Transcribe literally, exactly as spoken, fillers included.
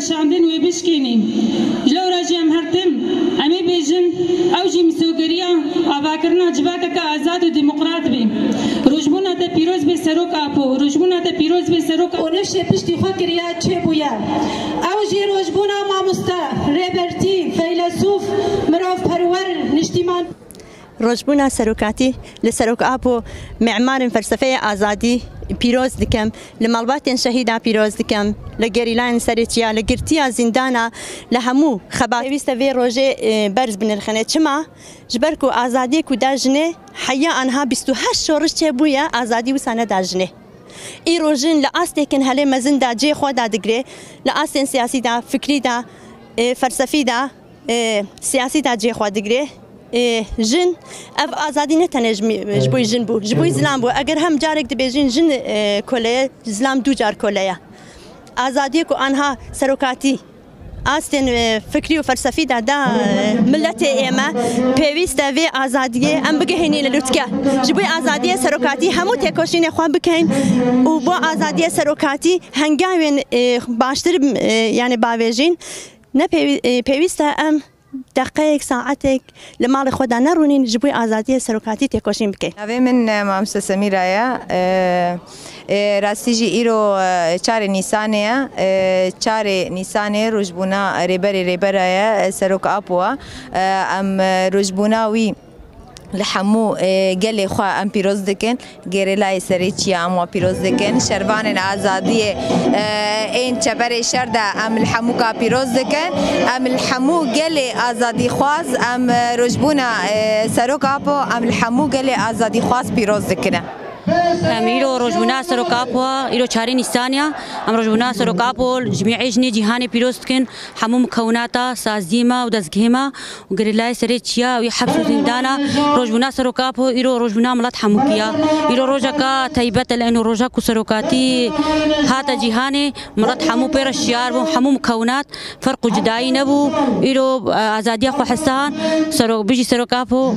Şandin wê bişkênî. Ji lewra jî em her tim em ê bêjin, ew jî misogeriya avakirina civakeke azad û demokrat bî. Rojbûna te pîroz bê Serok Apo, rojbûna te pîroz bê Serok Û nifşê piştî xwe kiriye çêbûye. Ew jî rojbûna mamoste, rêbertî, feylesûf, mirovperwer, niştîman. Rojbûna serokatî li Serok Apo, mêmarên felsefeya azadî, pîroz dikim, li malbatên şehîda pîroz dikim, li gerîlayên Serê Çiya, li girtiya zîndana, li hemû xebat. Pêwîst e vê rojê, e, berz binirxine. Çima? Ji ber ku azadiyê ku da jinê, heya anha bîst û heşt şoriş çêbûye, azadî wisa neda jinê. Îro jin li astêkin helê mezin de cihê xwe dadigire, li astên siyasî de, fikrî de, e, felsefî de, e, siyasî de cihê xwe digire. E, jin, ev azadî ne tenê ji mi-, ji bo jin bû, ji bo zilam bû. Eger hem carek dibêjin jin, e, kole ye, zilam du car kole ye. Azadiyê ku anha serokatî astên, e, fikrî û felsefî de da, e, miletê ême, pêwîst e vê azadiyê em bigihînî li lûtke. Ji bo azadiyê serokatî hemû têkoşînê xwe bikeyn û bo azadiyê serokatî hengavên, e, baştir, e, yani bavêjîn. Ne pêwî-, e, pêwîst e em deqeyek, saetek li malê xwe de nerûnîn, ji bo azadiyê serokatî têkoşîn bikeyn. Navê min, e, Mamoste Semîra ye. E, e, rastî jî îro, e, çarê Nîsanê ye. E, çarê Nîsanê rojbûna Rêberê Rêbera ye, e, Serok Apo ye. E, em, e, rojbûna wî li hemû, e, gelê xwe em pîroz dikin. Gerîlayê Serê Çiya em wa pîroz dikin. Şervanên azadiyê, e, ên çeperê şer de em li hemûka pîroz dikin. Em li hemû gelê azadîxwaz, em, e, rojbûna, e, Serok Apo, em li hemû gelê azadîxwaz pîroz dikine. Em îro rojbûna Serok Apo, îro çarê Nîsanê ye. Em rojbûna Serok Apo li cimîê jinê cîhanê pîroz dikin. Hemû mikewnata saziyê me û dezgehê me û gerîlayê Serê Çiya û yê heps û zîndana, rojbûna Serok Apo îro rojbûna milet hemûkî ya. Îro rojeka teybet e, li eno roja ku serokatî hate cîhanê, milet hemû pê re şiyar bûn, hemû mikewnat, ferq û cudayî nebû. Îro, e, azadiya xwe hestan, Serok, bijî Serok Apo.